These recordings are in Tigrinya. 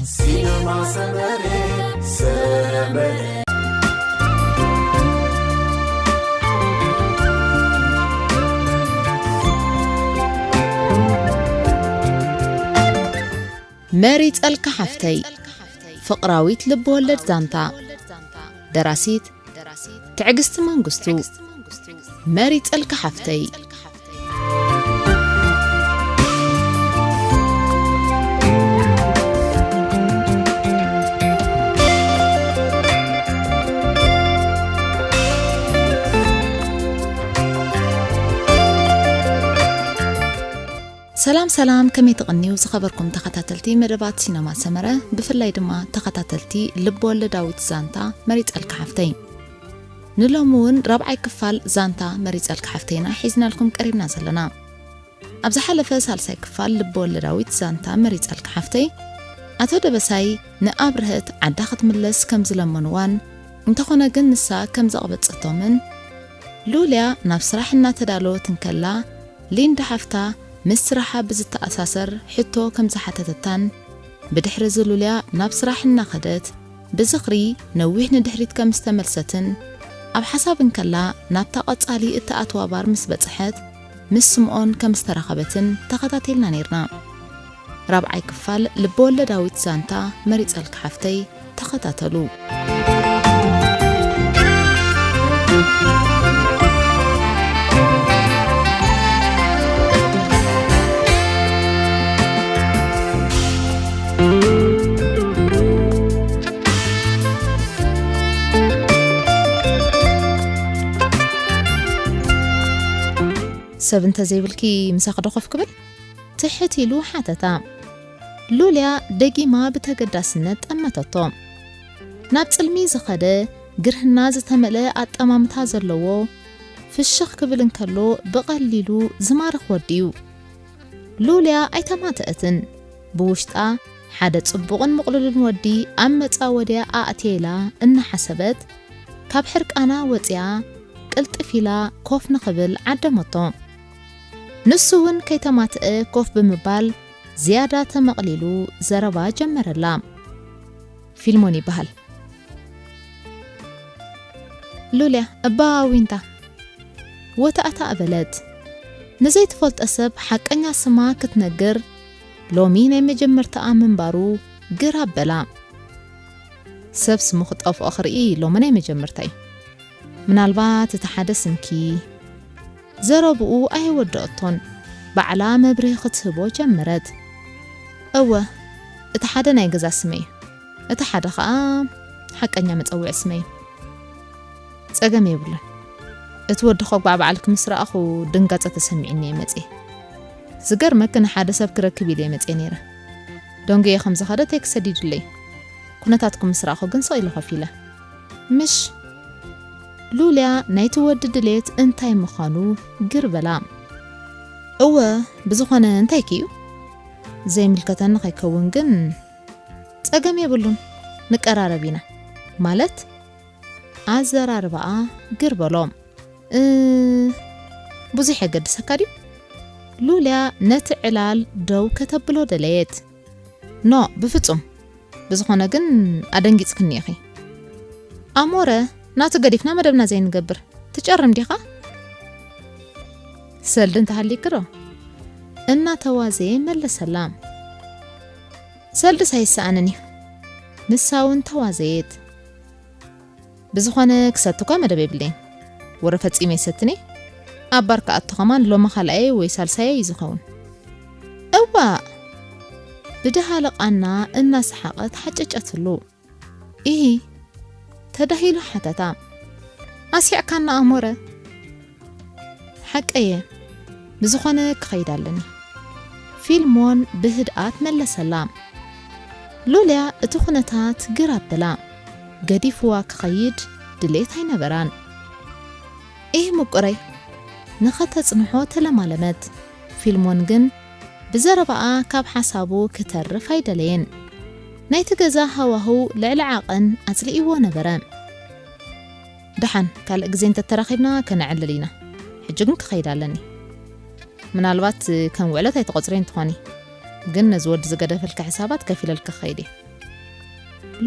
ሲነማ ሰመረ፣ ሰመረ። መሪጸልካ ሓፍተይ፣ ፍቕራዊት ልብወለድ ዛንታ። ደራሲት ትዕግስቲ መንግስቱ። መሪጸልካ ሓፍተይ። ሰላም ሰላም፣ ከመይ ትቕንዩ ዝኸበርኩም ተኸታተልቲ መደባት ሲነማ ሰመረ፣ ብፍላይ ድማ ተኸታተልቲ ልብወለዳዊት ዛንታ መሪጸልካ ሓፍተይ። ንሎሚ እውን ራብዓይ ክፋል ዛንታ መሪጸልካ ሓፍተይና ሒዝናልኩም ቀሪብና ዘለና። ኣብ ዝሓለፈ ሳልሳይ ክፋል ልብወለዳዊት ዛንታ መሪጸልካ ሓፍተይ፣ ኣቶ ደበሳይ ንኣብርሀት ዓዳ ክትምለስ ከም ዝለመንዋን፣ እንተኾነ ግን ንሳ ከም ዘቕበጸቶምን፣ ሉልያ ናብ ስራሕ እናተዳለወት እንከላ፣ ሊንዳ ሓፍታ ምስ ስራሓ ብዝተኣሳሰር ሕቶ ከም ዝሓተተታን፣ ብድሕሪ እዚ ሉልያ ናብ ስራሕ እናኸደት፣ ብዝኽሪ ነዊሕ ንድሕሪት ከም ዝተመልሰትን፣ ኣብ ሓሳብ እንከላ ናብታ ቀጻሊ እትኣትዋ ባር ምስ በጽሐት፣ ምስ ስምኦን ከም ዝተራኸበትን ተኸታቲልና ነይርና። ራብዓይ ክፋል ልበወለዳዊት ዛንታ መሪጸልካ ሓፍተይ፣ ተኸታተሉ። ሰብ እንተዘይብልኪ ምሳኺ ዶ ኮፍ ክብል? ትሕት ኢሉ ሓተታ። ሉልያ ደጊማ ብተገዳስነት ጠመተቶ። ናብ ጽልሚ ዝኸደ፣ ግርህና ዝተመልአ ኣጠማምታ ዘለዎ፣ ፍሽኽ ክብል እንከሎ ብቐሊሉ ዝማርኽ ወዲ'ዩ። ሉልያ ኣይተማትአትን። ብውሽጣ ሓደ ጽቡቕን ምቕሉልን ወዲ ኣብ መጻወድያ ኣእትየ ኢላ እናሓሰበት፣ ካብ ሕርቃና ወጺኣ ቅልጥፍ ኢላ ኮፍ ንኽብል ዓደመቶ። ንሱ እውን ከይተማትአ ኮፍ ብምባል ዝያዳ ተመቕሊሉ ዘረባ ጀመረላ። ፊልሞን ይበሃል። ሉልያ፣ እባ ዊንታ፣ ወታእታእ በለት። ንዘይትፈልጦ ሰብ ሓቀኛ ስማ ክትነግር ሎሚ ናይ መጀመርታኣ ምንባሩ ግር ኣበላ። ሰብ ስሙ ክጠፍኦ ክርኢ ሎሚ ናይ መጀመርታ እዩ። ምናልባት እቲ ሓደ ስምኪ። ዘረብኡ ኣየወደአቶን፣ ባዕላ መብርሂ ክትህቦ ጀመረት። እወ፣ እቲ ሓደ ናይ ገዛ ስመይ እዩ። እቲ ሓደ ኸኣ ሓቀኛ መጸውዒ ስመይ እዩ። ጸገም የብሉን። እቲ ወዲ ኸጓዕ በዓልኪ ምስ ረኣኹ ድንጋጸ ተሰሚዑኒ እየ መጽየ። ዝገርመኪ ንሓደ ሰብ ክረክብ ኢለ እየ መጽየ ነይረ። ደንጉየ ከም ዝኸደ ቴክስት ሰዲዱለይ። ኩነታትኩም ምስ ረኣኹ ግን ስቕ ኢለ ኮፍ ኢለ። ምሽ ሉልያ ናይቲ ወዲ ድሌት እንታይ ምዃኑ ግር በላ። እወ፣ ብዝኾነ እንታይ ክዩ? ዘይምልከተኒ ከይከውን ግን ጸገም የብሉን፣ ንቀራረብ ኢና። ማለት ኣዘራርባኣ ግር በሎ። እ፣ ብዙሕ የገድሰካ ድዩ? ሉልያ ነቲ ዕላል ደው ከተብሎ ደለየት። ኖ፣ ብፍጹም። ብዝኾነ ግን ኣደንጊጽክኒ ኢኺ። ኣሞረ፣ ናቱ ገዲፍና መደብና ዘይንገብር። ትጨርም ዲኻ? ሰልዲ እንተሃሊክዶ? እናተዋዘየ መለሰላ። ሰልድስ ኣይሰኣንን እዩ። ንሳ እውን ተዋዘየት። ብዝኾነ ክሰቲ እኳ መደብ የብለይን። ወረ ፈጺመ ይሰትኒ። ኣብ ባር ክኣቱ ከማን ሎሚ ካልኣየ ወይ ሳልሳየ እዩ ዝኸውን። እዋእ! ብደሃሊ ቃና እናሰሓቐት ሓጨጨትሉ። ኢሂ፣ ተዳሂሉ ሓተታ። ኣስሒቕካና ኣሞረ። ሓቀየ፣ ብዝኾነ ክኸይድ ኣለኒ። ፊልሞን ብህድኣት መለሰላ። ሉልያ እቲ ኩነታት ግር ኣበላ። ገዲፍዋ ክኸይድ ድሌት ኣይነበራን። ኢሂ ምቁረይ፣ ንኸተጽንሖ ተለማለመት። ፊልሞን ግን ብዘረባኣ ካብ ሓሳቡ ክተርፍ ኣይደለየን። ናይቲ ገዛ ሃዋህው ልዕሊ ዓቐን ኣጽሊእዎ ነበረ። ደሓን ካልእ ግዜ እንተተራኺብና ከነዕልል ኢና። ሕጂ ግን ክኸይድ ኣለኒ። ምናልባት ከም ውዕለት ኣይትቖጽርዮን ትኾኒ፣ ግን ነዚ ወዲ ዝገደፈልኪ ሕሳባት ከፊለልኪ ክኸይድ እየ።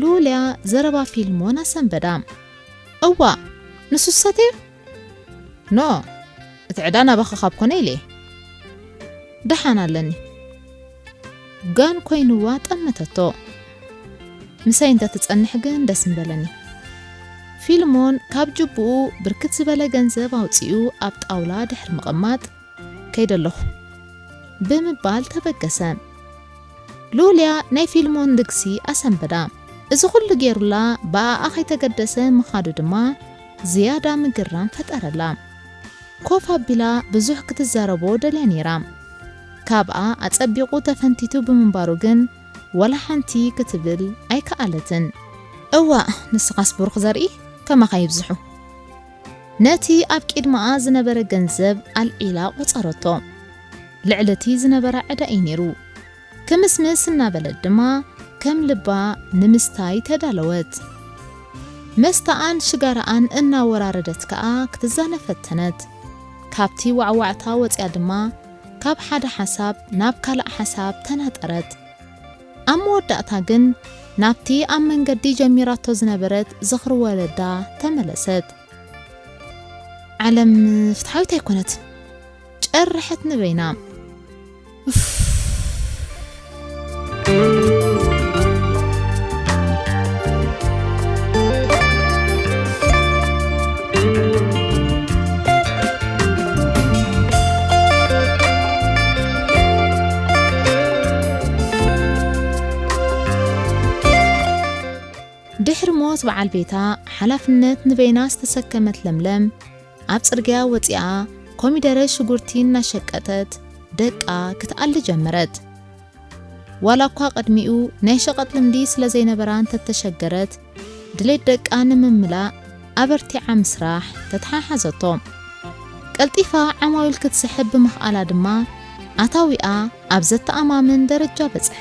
ሉልያ ዘረባ ፊልሞን ኣሰንበዳ። እዋ፣ ንሱ ዝሰትዮ? ኖ፣ እቲ ዕዳ ናባኻ ካብ ኮነ ኢለ። ደሓን ኣለኒ። ጋን ኮይንዋ ጠመተቶ። ምሳይ እንተትጸንሕ ግን ደስ ምበለኒ። ፊልሞን ካብ ጅቡኡ ብርክት ዝበለ ገንዘብ ኣውጺኡ ኣብ ጣውላ ድሕሪ ምቕማጥ፣ "ከይደ ኣለኹ" ብምባል ተበገሰ። ሉልያ ናይ ፊልሞን ልግሲ ኣሰንበዳ። እዚ ኩሉ ገይሩላ ብኣኣ ከይተገደሰ ምኻዱ ድማ ዝያዳ ምግርራም ፈጠረላ። ኮፍ ኣቢላ ብዙሕ ክትዛረቦ ደልያ ነይራ። ካብኣ ኣጸቢቑ ተፈንቲቱ ብምንባሩ ግን ዋላ ሓንቲ ክትብል ኣይከኣለትን። "እዋእ፣ ንስኻስ ብሩኽ ዘርኢ ከማኻ ይብዝሑ።" ነቲ ኣብ ቅድመኣ ዝነበረ ገንዘብ ኣልዒላ ቆጸረቶ። ልዕሊ እቲ ዝነበራ ዕዳ እዩ ነይሩ። ክምስምስ እናበለት ድማ ከም ልባ ንምስታይ ተዳለወት። መስተኣን ሽጋራኣን እናወራረደት ከኣ ክትዛነ ፈተነት። ካብቲ ዋዕዋዕታ ወጺኣ ድማ ካብ ሓደ ሓሳብ ናብ ካልእ ሓሳብ ተናጠረት። ኣብ መወዳእታ ግን ናብቲ ኣብ መንገዲ ጀሚራቶ ዝነበረት ዝኽሪ ወለዳ ተመለሰት። "ዓለም ፍትሓዊት ኣይኮነትን" ጨርሐት ንበይና። ኡፍ። ድሕሪ ሞት በዓል ቤታ፣ ሓላፍነት ንበይና ዝተሰከመት ለምለም፣ ኣብ ጽርግያ ወጺኣ ኮሚደረ ሽጉርቲ እናሸቀጠት ደቃ ክትኣሊ ጀመረት። ዋላ እኳ ቅድሚኡ ናይ ሸቐጥ ልምዲ ስለ ዘይነበራ እንተተሸገረት፣ ድሌት ደቃ ንምምላእ ኣበርቲዓ ምስራሕ ተተሓሓዘቶ። ቀልጢፋ ዓማዊል ክትስሕብ ብምኽኣላ ድማ ኣታዊኣ ኣብ ዘተኣማምን ደረጃ በጽሐ።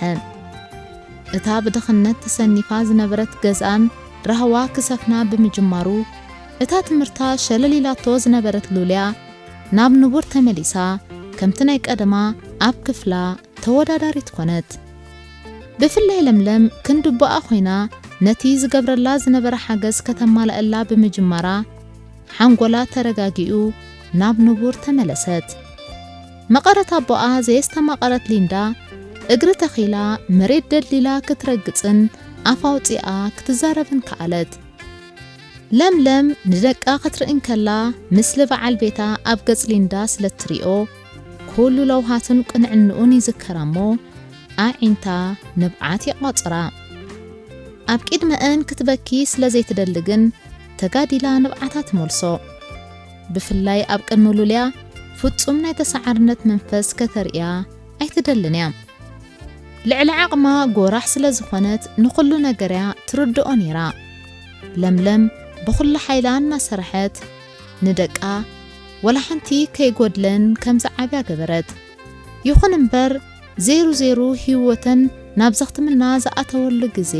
እታ ብድኽነት ተሰኒፋ ዝነበረት ገዝኣን ራህዋ ክሰፍና ብምጅማሩ፣ እታ ትምህርታ ሸለል ኢላቶ ዝነበረት ሉልያ ናብ ንቡር ተመሊሳ፣ ከምቲ ናይ ቀደማ ኣብ ክፍላ ተወዳዳሪት ኮነት። ብፍላይ ለምለም ክንድቦኣ ኮይና ነቲ ዝገብረላ ዝነበረ ሓገዝ ከተማልኣላ ብምጅማራ፣ ሓንጎላ ተረጋጊኡ ናብ ንቡር ተመለሰት። መቐረት ኣቦኣ ዘየስተማቐረት ሊንዳ፣ እግሪ ተኺላ መሬት ደልዲላ ክትረግጽን ኣፍ ኣውጺኣ ክትዛረብን ከኣለት። ለምለም ንደቃ ክትርኢ እንከላ፣ ምስሊ በዓል ቤታ ኣብ ገጽ ሊንዳ ስለ እትሪኦ፣ ኩሉ ለውሃቱን ቅንዕንኡን ይዝከራ እሞ፣ ኣዒንታ ንብዓት ይቋጽራ። ኣብ ቅድመአን ክትበኪ ስለ ዘይትደሊ ግን፣ ተጋዲላ ንብዓታ ትመልሶ። ብፍላይ ኣብ ቅድሚ ሉልያ፣ ፍጹም ናይ ተሰዓርነት መንፈስ ከተርእያ ኣይትደልን እያ። ልዕሊ ዓቕማ ጎራሕ ስለ ዝኾነት፣ ንኹሉ ነገርያ ትርድኦ ነይራ። ለምለም ብኹሉ ሓይላ እናሰርሐት፣ ንደቃ ወላ ሓንቲ ከይጎድለን ከም ዝዓብያ ገበረት። ይኹን እምበር፣ ዜሩ ዜሩ ህይወተን ናብ ዘኽትምና ዝኣተወሉ ግዜ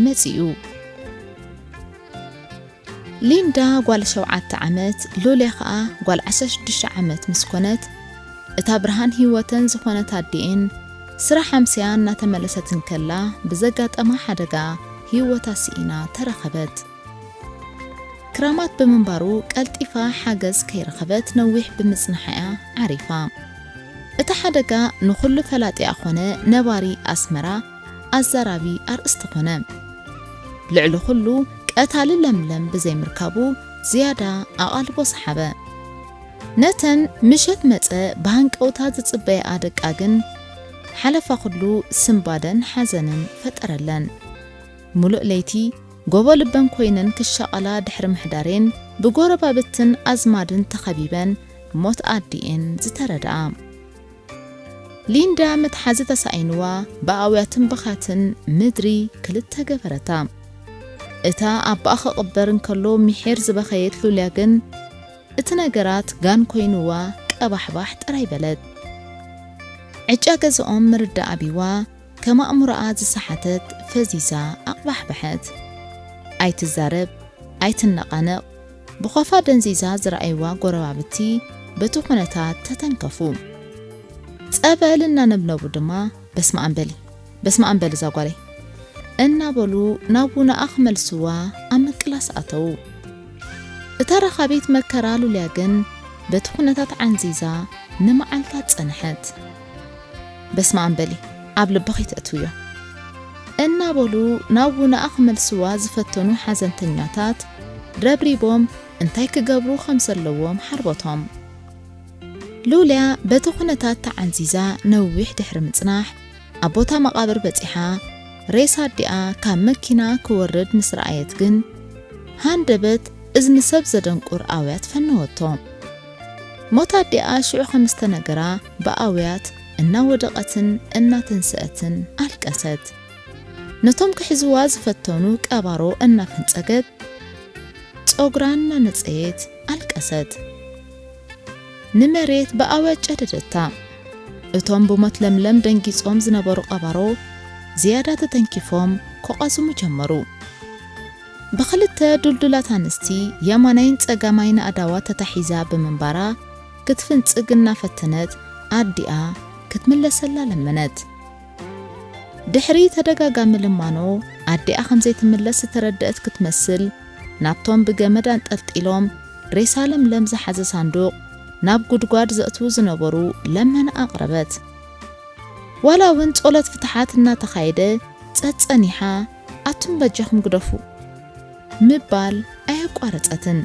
መጺኡ። ሊንዳ ጓል ሸውዓተ ዓመት፣ ሉልያ ኸኣ ጓል ዓሰርተ ሽዱሽተ ዓመት ምስ ኮነት፣ እታ ብርሃን ህይወተን ዝኾነት ኣዲኤን፣ ስራሕ ኣምስያ እናተመለሰት እንከላ ብዘጋጠማ ሓደጋ ህይወታ ስኢና ተረኸበት። ክራማት ብምንባሩ ቀልጢፋ ሓገዝ ከይረኸበት ነዊሕ ብምጽንሓ'ያ ዓሪፋ። እቲ ሓደጋ ንኹሉ ፈላጢኣ ኾነ ነባሪ ኣስመራ ኣዛራቢ ኣርእስቲ ኾነ። ልዕሊ ኹሉ ቀታሊ ለምለም ብዘይምርካቡ ዝያዳ ኣቓልቦ ሰሓበ። ነተን ምሸት መጸ ብሃንቀውታ ዝጽበያኣ ደቃ ግን ሓለፋ ኩሉ ስንባደን ሓዘንን ፈጠረለን። ሙሉእ ለይቲ ጎቦ ልበን ኮይነን ክሻቐላ ድሕሪ ምሕዳሬን ብጎረባብትን ኣዝማድን ተኸቢበን ሞት ኣዲኤን ዝተረድኣ። ሊንዳ መትሓዚ ተሳኢንዋ ብኣውያትን ብኻትን ምድሪ ክልተ ገበረታ። እታ ኣባኣ ክቕበር እንከሎ ምሒር ዝበኸየት ሉልያ ግን እቲ ነገራት ጋን ኮይንዋ ቀባሕባሕ ጥራይ በለት። ዕጫ ገዝኦም ምርዳእ ኣቢዋ ከም ኣእምሮኣ ዝሰሓተት ፈዚዛ ኣቕባሕበሐት። ኣይትዛረብ፣ ኣይትነቓነቕ፣ ብኾፋ ደንዚዛ ዝረኣይዋ ጎረባብቲ በቲ ኩነታት ተተንከፉ። ጸበል እናነብነቡ ድማ፣ "በስመ ኣብ በሊ፣ በስመ ኣብ በሊ እዛ ጓለይ፣ እናበሉ ናብ ውነኣ ክመልስዋ ኣብ ምቅላስ ኣተዉ። እታ ረኻቢት መከራ ሉልያ ግን በቲ ኩነታት ዓንዚዛ ንመዓልታት ጸንሐት። "በስመ ኣብ በሊ፣ ኣብ ልብኺ ተእትውዮ" እናበሉ ናብ ውነኣ ክመልስዋ ዝፈተኑ ሓዘንተኛታት ረብሪቦም እንታይ ክገብሩ ከም ዘለዎም ሓርበቶም። ሉልያ በቲ ኩነታት ተዓንዚዛ ነዊሕ ድሕሪ ምጽናሕ፣ ኣብ ቦታ መቓብር በጺሓ፣ ሬሳ ኣዲኣ ካብ መኪና ክወርድ ምስ ረኣየት ግን፣ ሃንደበት እዝኒ ሰብ ዘደንቁር ኣውያት ፈነወቶ። ሞት ኣዲኣ ሽዑ ከም ዝተነገራ፣ ብኣውያት እናወደቐትን እናተንስአትን ኣለቀሰት። ነቶም ክሕዝዋ ዝፈተኑ ቀባሮ እናፈንጸገት፣ ጸጉራ እናነጸየት ኣለቀሰት። ንመሬት ብኣውያት ጨደደታ። እቶም ብሞት ለምለም ደንጊጾም ዝነበሩ ቀባሮ ዝያዳ ተተንኪፎም ክቐዝሙ ጀመሩ። ብኽልተ ዱልዱላት ኣንስቲ የማናይን ጸጋማይን ኣእዳዋ ተታሒዛ ብምንባራ ክትፍንጽግ እናፈተነት ኣዲኣ ክትምለሰላ ለመነት። ድሕሪ ተደጋጋሚ ልማኖ ኣዲኣ ከም ዘይትምለስ ዝተረደአት ክትመስል ናብቶም ብገመድ ኣንጠልጢሎም ሬሳ ለምለም ዝሓዘ ሳንዱቕ ናብ ጉድጓድ ዘእትዉ ዝነበሩ ለመና ኣቕረበት። ዋላ እውን ጸሎት ፍትሓት እናተኻየደ ጸጸኒሓ "ኣቱም በጃኹም ግደፉ" ምባል ኣየቋረጸትን።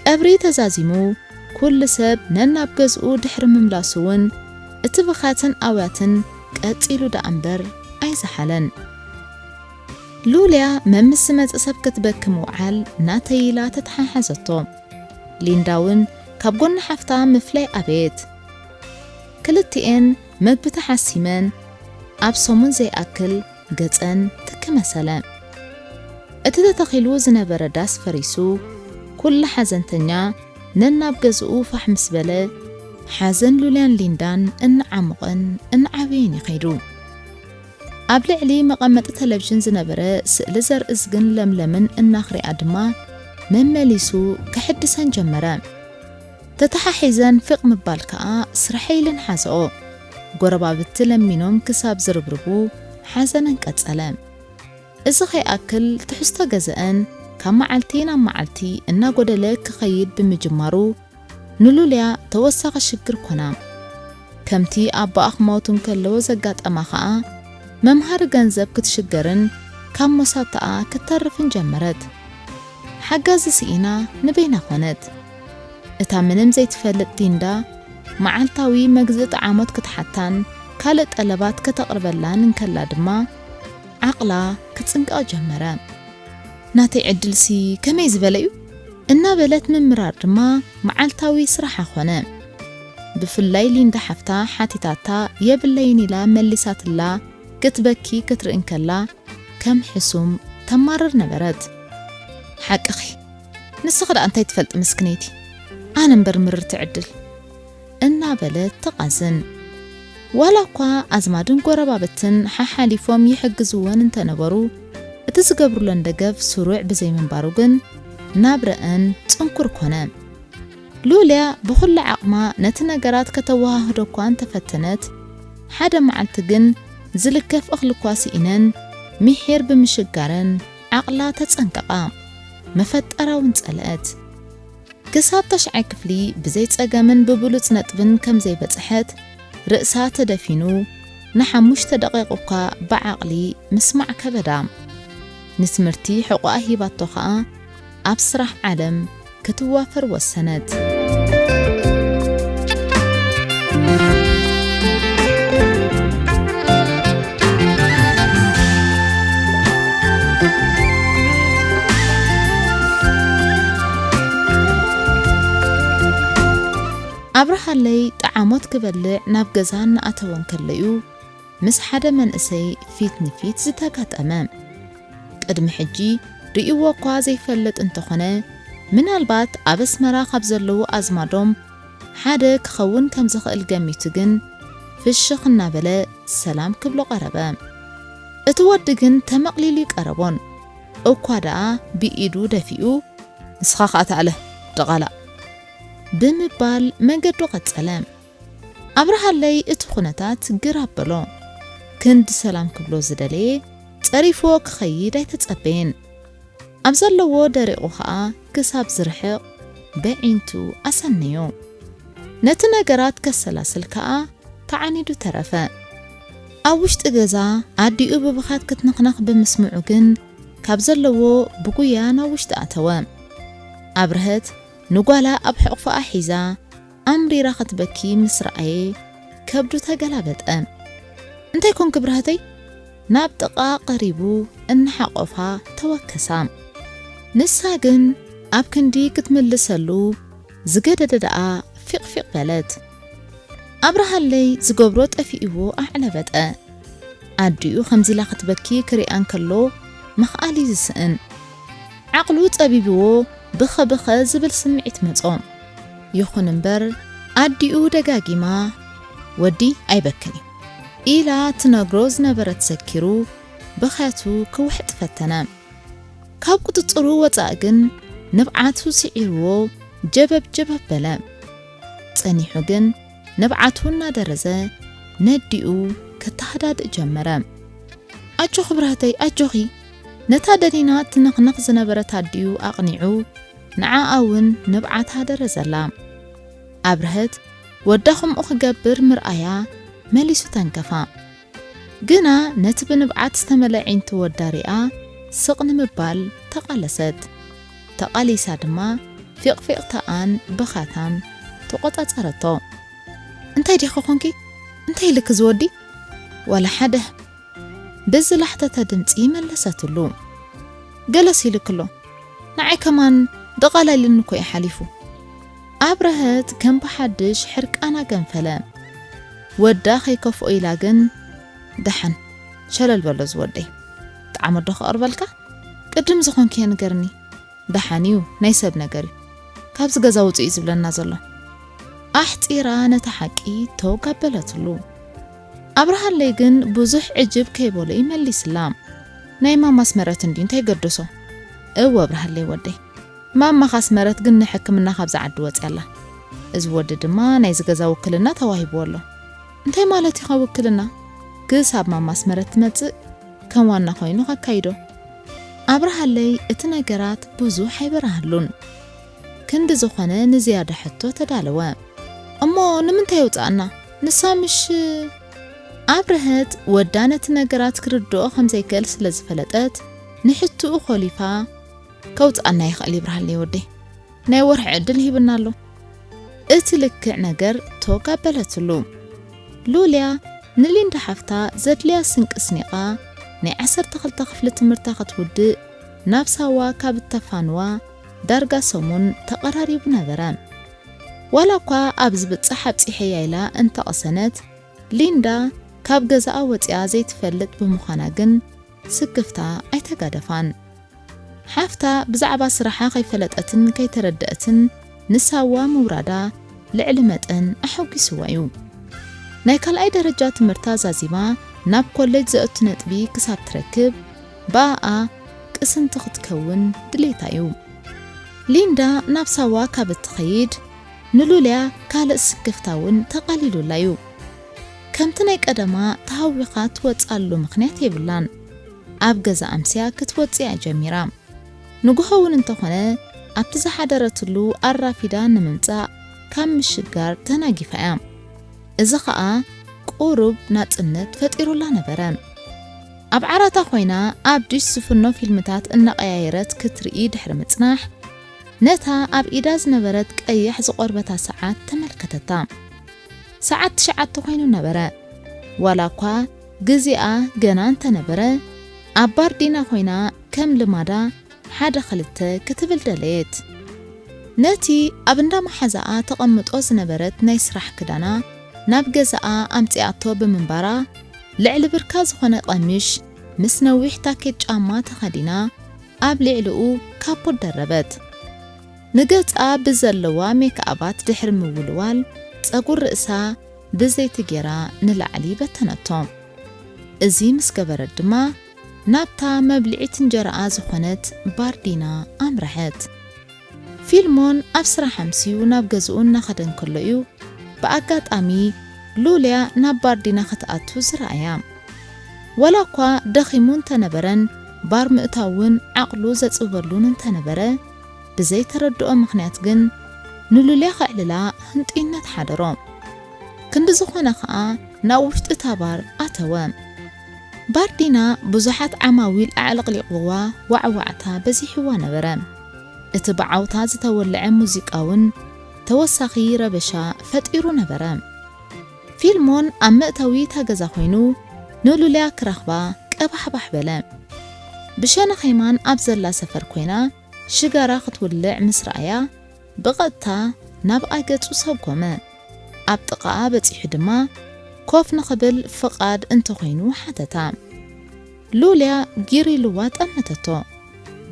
ቀብሪ ተዛዚሙ ኩሉ ሰብ ነናብ ገዝኡ ድሕሪ ምምላሱ እውን እቲ ብኻትን ኣውያትን ቀጺሉ ደኣ እምበር ኣይዘሓለን። ሉልያ መምስ ዝመጽእ ሰብ ክትበኪ ምውዓል ናተይ ኢላ ተተሓሓዘቶ። ሊንዳ እውን ካብ ጎኒ ሓፍታ ምፍላይ ኣበየት። ክልቲኤን መግቢ ተሓሲመን ኣብ ሰሙን ዘይኣክል ገጸን ትኪ መሰለ። እቲ ተተኺሉ ዝነበረ ዳስ ፈሪሱ፣ ኩሉ ሓዘንተኛ ነናብ ገዝኡ ፋሕ ምስ በለ፣ ሓዘን ሉልያን ሊንዳን እናዓሞቐን እናዓበየን እዩ ከይዱ። ኣብ ልዕሊ መቐመጢ ቴሌቪዥን ዝነበረ ስእሊ ዘርእዝግን ለምለምን እናኽሪኣ ድማ መመሊሱ ክሕድሰን ጀመረ። ተተሓሒዘን ፍቕ ምባል ከኣ ስርሐይ ኢለን ሓዝኦ። ጎረባብቲ ለሚኖም ክሳብ ዝርብርቡ ሓዘነን ቀጸለ። እዚ ከይኣክል ትሕዝቶ ገዘአን ካብ መዓልቲ ናብ መዓልቲ እናጎደለ ክኸይድ ብምጅማሩ ንሉልያ ተወሳኺ ሽግር ኮና። ከምቲ ኣቦኣ ክመውት እንከለዎ ዘጋጠማ ከኣ መምሃሪ ገንዘብ ክትሽገርን ካብ መሳተኣ ክተርፍን ጀመረት። ሓጋዚ ስኢና ንበይና ኮነት። እታ ምንም ዘይትፈልጥ ሊንዳ መዓልታዊ መግዝኢ ጠዓሞት ክትሓታን ካልእ ጠለባት ከተቕርበላን እንከላ ድማ ዓቕላ ክጽንቀቕ ጀመረ። "ናተይ ዕድልሲ ከመይ ዝበለ እዩ?" እናበለት ምምራር ድማ መዓልታዊ ስራሓ ኮነ። ብፍላይ ሊንዳ ሓፍታ ሓቲታታ የብለይን ኢላ መሊሳትላ ክትበኪ ክትርኢ እንከላ ከም ሕሱም ተማርር ነበረት። "ሓቅኺ፣ ንስኺ ደኣ እንታይ ትፈልጢ ምስክነይቲ፣ ኣነ እምበር ምርርቲ ዕድል" እናበለት ትቓዝን። ዋላ እኳ ኣዝማድን ጎረባብትን ሓሓሊፎም ይሕግዝወን እንተነበሩ፣ እቲ ዝገብሩለን ደገፍ ስሩዕ ብዘይምንባሩ ግን ናብረአን ጽንኩር ኮነ። ሉልያ ብኹሉ ዓቕማ ነቲ ነገራት ከተወሃህዶ እኳ እንተፈተነት፣ ሓደ መዓልቲ ግን ዝልከፍ እኽሊ እኳ ስኢነን ምሒር ብምሽጋረን ዓቕላ ተጸንቀቓ፣ መፈጠራ እውን ጸልአት። ክሳብ ታሽዓይ ክፍሊ ብዘይ ጸገምን ብብሉጽ ነጥብን ከም ዘይበጽሐት ርእሳ ተደፊኑ ንሓሙሽተ ደቂቕ እኳ ብዓቕሊ ምስማዕ ከበዳ። ንትምህርቲ ሕቖኣ ሂባቶ ኸኣ ኣብ ስራሕ ዓለም ክትዋፈር ወሰነት። ኣብርሃለይ ጠዓሞት ክበልዕ ናብ ገዛ እናኣተወ እንከሎ'ዩ ምስ ሓደ መንእሰይ ፊት ንፊት ዝተጋጠመ። ቅድሚ ሕጂ ርእይዎ እኳ ዘይፈልጥ እንተኾነ፣ ምናልባት ኣብ ኣስመራ ካብ ዘለዉ ኣዝማዶም ሓደ ክኸውን ከም ዝኽእል ገሚቱ ግን፣ ፍሽኽ እናበለ ሰላም ክብሎ ቀረበ። እቲ ወዲ ግን ተመቕሊሉ ይቀረቦን፣ እኳ ደኣ ብኢዱ ደፊኡ፣ "ንስኻ ኸኣ ተኣለ፣ ደቓላ" ብምባል መገዱ ቀጸለ። ኣብርሃለይ እቲ ኩነታት ግር ኣበሎ። ክንዲ ሰላም ክብሎ ዝደለየ፣ ጸሪፍዎ ክኸይድ ኣይተጸበየን። ኣብ ዘለዎ ደሪቑ ኸኣ ክሳብ ዝርሕቕ በዒንቱ ኣሰነዮ። ነቲ ነገራት ከሰላስል ከኣ ተዓኒዱ ተረፈ። ኣብ ውሽጢ ገዛ ኣዲኡ ብብኻት ክትንኽነኽ ብምስምዑ ግን ካብ ዘለዎ ብጉያ ናብ ውሽጢ ኣተወ። ኣብርሀት ንጓላ ኣብ ሕቕፎኣ ሒዛ ኣምሪራ ክትበኪ ምስ ረኣየ ከብዱ ተገላበጠ። "እንታይ ኮንኪ ብርሀተይ?" ናብ ጥቓ ቀሪቡ እናሓቖፋ ተወከሳ። ንሳ ግን ኣብ ክንዲ ክትምልሰሉ ዝገደደ ደኣ ፊቕፊቕ በለት። ኣብርሃለይ ዝገብሮ ጠፊእዎ ኣዕለበጠ። ኣዲኡ ከምዚ ኢላ ክትበኪ ክሪኣ እንከሎ ምኽኣል እዩ ዝስእን። ዓቕሉ ጸቢብዎ ብኸ ብኸ ዝብል ስምዒት መጾ። ይኹን እምበር ኣዲኡ ደጋጊማ "ወዲ ኣይበክን እዩ" ኢላ ትነግሮ ዝነበረት ዘኪሩ ብኽያቱ ክውሕጥ ፈተነ። ካብ ቁጽጽሩ ወጻእ ግን ንብዓቱ ስዒርዎ ጀበብ ጀበብ በለ። ጸኒሑ ግን ንብዓቱ እናደረዘ ነዲኡ ከተሃዳድእ ጀመረ። "ኣጆኺ ብርህተይ፣ ኣጆኺ!" ነታ ደኒና ትንኽነኽ ዝነበረት ኣዲኡ ኣቕኒዑ ንዓኣ እውን ንብዓታ ደረዘላ። ኣብርሀት ወዳ ከምኡ ክገብር ምርኣያ መሊሱ ተንከፋ። ግና ነቲ ብንብዓት ዝተመልአ ኣዒንቲ ወዳ ሪኣ ስቕ ንምባል ተቓለሰት። ተቓሊሳ ድማ ፊቕፊቕታኣን ብኻታን ተቖጻጸረቶ። "እንታይ ዲኺ ኾንኪ? እንታይ ኢልኪ ዝወዲ?" "ዋላ ሓደ" ብዝላሕተተ ድምጺ መለሰትሉ። "ገለስ ኢልክሎ? ንዓይ ከማን ደቓላ ኢልኒ እኮ እዩ ሓሊፉ።" ኣብረሀት ከም ብሓድሽ ሕርቃና ገንፈለ። ወዳ ከይከፍኦ ኢላ ግን፣ "ደሓን ሸለል በሎ ዝወደይ። ጣዕመ ዶ ከቕርበልካ? ቅድም ዝኾንክዮ ንገርኒ። ደሓን እዩ፣ ናይ ሰብ ነገር እዩ። ካብዚ ገዛ ውጹ እዩ ዝብለና ዘሎ።" ኣሕጺራ ነታ ሓቂ ተወጋበለትሉ። ኣብርሃለይ ግን ብዙሕ ዕጅብ ከይበሎ ይመሊስላ። "ናይ ማማ ኣስመረት እንድዩ፣ እንታይ ገደሶ?" "እወ ኣብርሃለይ ወደይ፣ ማማኻ ኣስመረት ግን ንሕክምና ካብዛ ዓዲ ወጽያ ኣላ። እዚ ወዲ ድማ ናይዚ ገዛ ውክልና ተዋሂብዎ ኣሎ።" "እንታይ ማለት ኢኻ ውክልና?" "ክሳብ ማማ ኣስመረት ትመጽእ ከም ዋና ኮይኑ ከካይዶ።" ኣብርሃለይ እቲ ነገራት ብዙሕ ኣይበርሃሉን። ክንዲ ዝኾነ ንዝያዳ ሕቶ ተዳለወ። "እሞ ንምንታይ የውጽኣና? ንሳ ምሽ" ኣብርሀት ወዳ ነቲ ነገራት ክርድኦ ከም ዘይክእል ስለ ዝፈለጠት ንሕትኡ ኮሊፋ፣ "ከውጽኣና ይኽእል ይብርሃለይ ወደይ፣ ናይ ወርሒ ዕድል ሂብና ኣሎ።" እቲ ልክዕ ነገር ተወጋበለትሉ። ሉልያ ንሊንዳ ሓፍታ ዘድልያ ስንቂ ስኒቓ ናይ ዓሰርተ ክልተ ክፍሊ ትምህርታ ክትውድእ ናብ ሳዋ ካብ እተፋንዋ ዳርጋ ሰሙን ተቐራሪቡ ነበረ። ዋላ እኳ ኣብ ዝብጻሕ ኣብጺሐያ ኢላ እንተቐሰነት፣ ሊንዳ ካብ ገዛኣ ወጺኣ ዘይትፈልጥ ብምዃና ግን ስክፍታ ኣይተጋደፋን። ሓፍታ ብዛዕባ ስራሓ ከይፈለጠትን ከይተረደአትን ንሳዋ ምውራዳ ልዕሊ መጠን ኣሐጒስዋ እዩ። ናይ ካልኣይ ደረጃ ትምህርታ ዛዚማ ናብ ኮሌጅ ዘእቱ ነጥቢ ክሳብ ትረክብ ብኣኣ ቅስንቲ ክትከውን ድሌታ እዩ። ሊንዳ ናብ ሳዋ ካብ እትኸይድ ንሉልያ ካልእ ስክፍታ እውን ተቓሊሉላ እዩ። ከምቲ ናይ ቀደማ ተሃዊኻ ትወጽኣሉ ምኽንያት የብላን። ኣብ ገዛ ኣምስያ ክትወጽእ እያ ጀሚራ። ንግሆ እውን እንተኾነ ኣብቲ ዝሓደረትሉ ኣራፊዳ ንምምጻእ ካብ ምሽጋር ተናጊፋ እያ። እዚ ኸኣ ቁሩብ ናጽነት ፈጢሩላ ነበረ። ኣብ ዓራታ ኮይና ኣብ ዲሽ ዝፍኖ ፊልምታት እናቐያየረት ክትርኢ ድሕሪ ምጽናሕ፣ ነታ ኣብ ኢዳ ዝነበረት ቀያሕ ዝቖርበታ ሰዓት ተመልከተታ። ሰዓት ትሽዓተ ኮይኑ ነበረ። ዋላ እኳ ግዜኣ ገና እንተነበረ፣ ኣብ ባርዲና ኮይና ከም ልማዳ ሓደ ክልተ ክትብል ደለየት። ነቲ ኣብ እንዳ መሓዛኣ ተቐምጦ ዝነበረት ናይ ስራሕ ክዳና ናብ ገዛኣ ኣምጺኣቶ ብምንባራ፣ ልዕሊ ብርካ ዝኾነ ቀሚሽ ምስ ነዊሕ ታኬት ጫማ ተኸዲና፣ ኣብ ልዕሊኡ ካፖት ደረበት። ንገጻ ብዘለዋ ሜክኣባት ድሕሪ ምውልዋል፣ ጸጉር ርእሳ ብዘይቲ ጌራ ንላዕሊ በተነቶ። እዚ ምስ ገበረት ድማ ናብታ መብልዒት እንጀራኣ ዝኾነት ባርዲና ኣምረሐት። ፊልሞን ኣብ ስራሕ ኣምስዩ ናብ ገዝኡ እናኸደ እንከሎ እዩ ብኣጋጣሚ ሉልያ ናብ ባርዲና ክትኣቱ ዝረኣያ። ዋላ እኳ ደኺሙ እንተነበረን ባር ምእታው እውን ዓቕሉ ዘጽበሉን እንተነበረ፣ ብዘይተረድኦ ምኽንያት ግን ንሉልያ ከዕልላ ህንጡይነት ሓደሮ። ክንዲ ዝኾነ ኸኣ ናብ ውሽጢ እታ ባር ኣተወ። ባር ዲና ብዙሓት ዓማዊል ኣዕለቕሊቕዋ ዋዕዋዕታ በዚሕዋ ነበረ። እቲ ብዓውታ ዝተወልዐ ሙዚቃ እውን ተወሳኺ ረበሻ ፈጢሩ ነበረ። ፊልሞን ኣብ መእተዊ እታ ገዛ ኮይኑ ንሉልያ ክረኽባ ቀባሕባሕ በለ። ብሸነኽ የማን ኣብ ዘላ ሰፈር ኮይና ሽጋራ ክትውልዕ ምስ ረኣያ ብቐጥታ ናብኣ ገጹ ሰጎመ። ኣብ ጥቓኣ በጺሑ ድማ ኮፍ ንኽብል ፍቓድ እንተኾይኑ ሓተታ። ሉልያ ጊር ኢልዋ ጠመተቶ።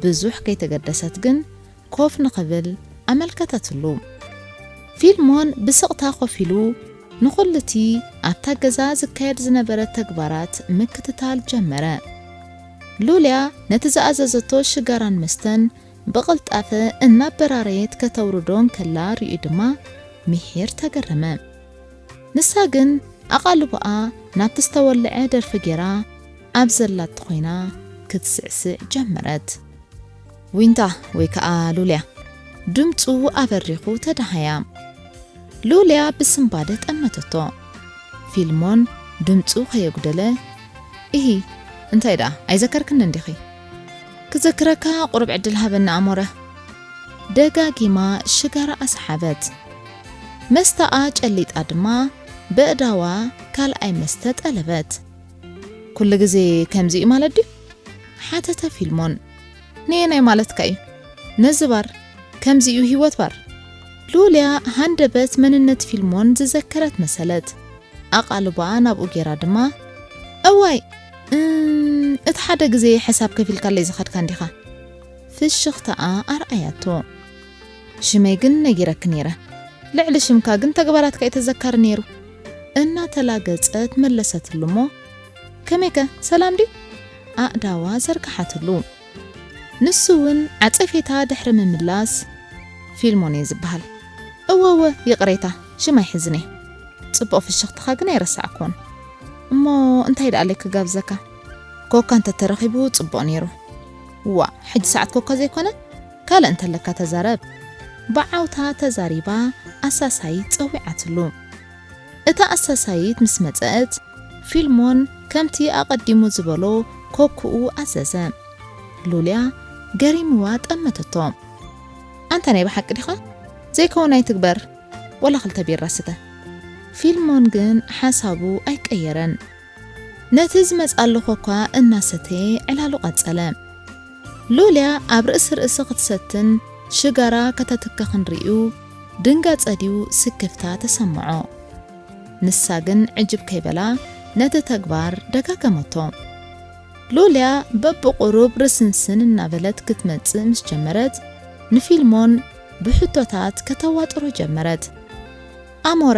ብዙሕ ከይተገደሰት ግን ኮፍ ንኽብል ኣመልከተትሉ። ፊልሞን ብስቕታ ኮፍ ኢሉ ንኹሉ እቲ ኣብታ ገዛ ዝካየድ ዝነበረ ተግባራት ምክትታል ጀመረ። ሉልያ ነቲ ዝኣዘዘቶ ሽጋራን መስተን ብቕልጣፈ እናበራረየት ከተውርዶ እንከላ ርእዩ ድማ ምሒር ተገረመ። ንሳ ግን ኣቓልቦኣ ናብቲ ዝተወልዐ ደርፊ ጌራ ኣብ ዘላቶ ኮይና ክትስዕስዕ ጀመረት። ዊንታ ወይ ከኣ ሉልያ ድምጹ ኣበሪኹ ተደሃያ። ሉልያ ብስንባደ ጠመተቶ። ፊልሞን ድምጹ ከየጉደለ፣ "ኢሂ፣ እንታይ ደኣ ኣይዘከርክንን ዲኺ?" "ክዘክረካ ቁሩብ ዕድል ሃበኒ ኣሞረ።" ደጋጊማ ሽጋራ ኣስሓበት። መስተኣ ጨሊጣ ድማ በእዳዋ ካልኣይ መስተ ጠለበት። "ኩሉ ግዜ ከምዚ እዩ ማለት ድዩ?" ሓተተ ፊልሞን። "ነየናይ ማለትካ እዩ? ነዚ ባር፣ ከምዚ እዩ ህይወት ባር?" ሉልያ ሃንደበት መንነት ፊልሞን ዝዘከረት መሰለት። ኣቓልቦኣ ናብኡ ጌራ ድማ፣ "እዋይ፣ እም፣ እቲ ሓደ ግዜ ሕሳብ ከፊልካለይ ዝኸድካ እንዲኻ?" ፍሽኽታኣ ኣርኣያቶ። "ሽመይ ግን ነጊረኪ ነይረ። ልዕሊ ሽምካ ግን ተግባራትካ እዩ ተዘካሪ ነይሩ።" እናተላገጸት መለሰትሉ እሞ፣ "ከመይከ፣ ሰላም ድዩ?" ኣእዳዋ ዘርግሓትሉ። ንሱ እውን ዓጸፌታ ድሕሪ ምምላስ፣ "ፊልሞን እየ ዝበሃል። እወ፣ እወ፣ ይቕሬታ፣ ሽም ኣይሕዝን እየ። ጽቡቕ ፍሽኽትኻ ግን ኣይረሳዕኩዎን። እሞ እንታይ ደኣ ኣለይ ክጋብዘካ? ኮካ እንተተረኺቡ ጽቡቕ ነይሩ።" "ዋእ፣ ሕጂ ሰዓት ኮካ ዘይኮነ? ካልእ እንተለካ ተዛረብ።" ብዓውታ ተዛሪባ ኣሳሳይት ጸዊዓትሉ። እታ ኣሳሳይት ምስ መጸት፣ ፊልሞን ከምቲ ኣቐዲሙ ዝበሎ ኮክኡ ኣዘዘ። ሉልያ ገሪምዋ ጠመተቶ። "ኣንታ ናይ ብሓቂ ዲኻ? ዘይከውን ኣይትግበር፣ ወላ ክልተ ቢራ ስተ።" ፊልሞን ግን ሓሳቡ ኣይቀየረን። ነቲ ዝመጻሉ ኮካ እናሰተየ ዕላሉ ቀጸለ። ሉልያ ኣብ ርእሲ ርእሲ ክትሰትን ሽጋራ ከተትክኽን ርእዩ ድንጋጸ ድዩ ስክፍታ ተሰምዖ። ንሳ ግን ዕጅብ ከይበላ ነቲ ተግባር ደጋገመቶ። ሉልያ በብቑሩብ ርስንስን እናበለት ክትመጽእ ምስ ጀመረት፣ ንፊልሞን ብሕቶታት ከተዋጥሮ ጀመረት። "ኣሞረ፣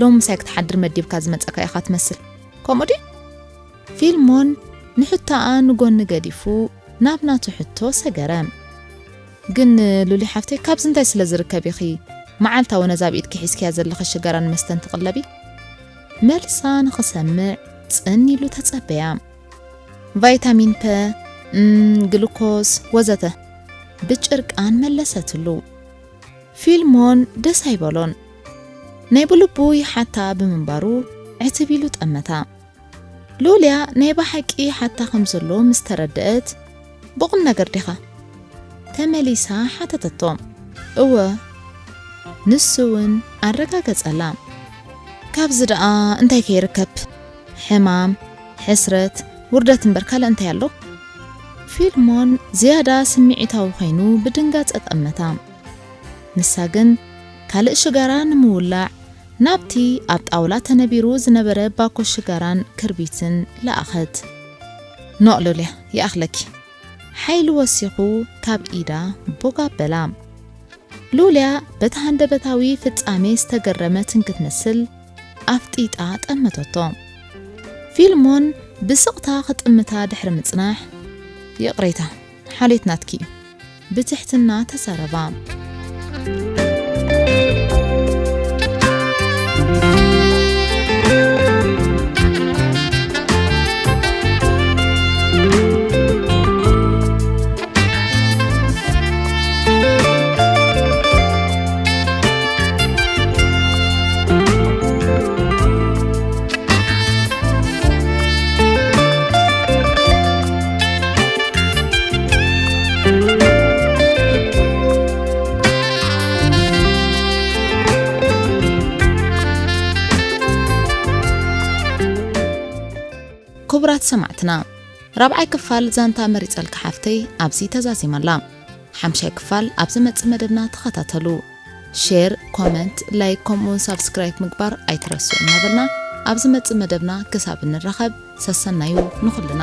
ሎሚ ምሳይ ክትሓድር መዲብካ ዝመጸካ ኢኻ ትመስል፣ ከምኡ ድዩ?" ፊልሞን ንሕቶኣ ንጎኒ ገዲፉ ናብ ናቱ ሕቶ ሰገረ። "ግን ሉሊ ሓፍተይ፣ ካብዚ እንታይ ስለ ዝርከብ ኢኺ መዓልታዊ ነዛ ኣብ ኢድኪ ሒዝክያ ዘለኺ ሽጋራን መስተን ትቕለቢ?" መልሳ ንኽሰምዕ ጽን ኢሉ ተጸበያ። "ቫይታሚን ፐ፣ እም፣ ግሉኮስ ወዘተ" ብጭርቃን መለሰትሉ። ፊልሞን ደስ ኣይበሎን። ናይ ብልቡ ይሓታ ብምንባሩ ዕትብ ኢሉ ጠመታ። ሉልያ ናይ ብሓቂ ሓታ ከም ዘሎ ምስ ተረድአት፣ "ብቑም ነገር ዲኻ?" ተመሊሳ ሓተተቶ። "እወ።" ንሱ እውን ኣረጋገጸላ። "ካብዚ ደኣ እንታይ ከይርከብ? ሕማም፣ ሕስረት፣ ውርደት እምበር ካልእ እንታይ ኣሎ?" ፊልሞን ዝያዳ ስምዒታዊ ኮይኑ ብድንጋጸ ጠመታ። ንሳ ግን ካልእ ሽጋራ ንምውላዕ ናብቲ ኣብ ጣውላ ተነቢሩ ዝነበረ ባኮ ሽጋራን ክርቢትን ለኣኸት። "ኖእ ሉልያ፣ ይኣኽለኪ።" ሓይሊ ወሲኹ ካብ ኢዳ ቦግ ኣበላ። ሉልያ በቲ ሃንደበታዊ ፍጻሜ ዝተገረመት እንክትመስል ኣፍጢጣ ጠመተቶ። ፊልሞን ብስቕታ ክጥምታ ድሕሪ ምጽናሕ፣ "ይቕሬታ፣ ሓልዮት ናትኪ እዩ።" ብትሕትና ተዛረባ። ክቡራት ሰማዕትና፣ ራብዓይ ክፋል ዛንታ መሪጸልካ ሓፍተይ ኣብዚ ተዛዚማ ኣላ። ሓምሻይ ክፋል ኣብ ዝመጽእ መደብና ተኸታተሉ። ሼር፣ ኮመንት፣ ላይክ ከምኡውን ሳብስክራይብ ምግባር ኣይትረስዑ እናበልና ኣብ ዝመጽእ መደብና ክሳብ እንራኸብ ሰሰናዩ ንኹልና።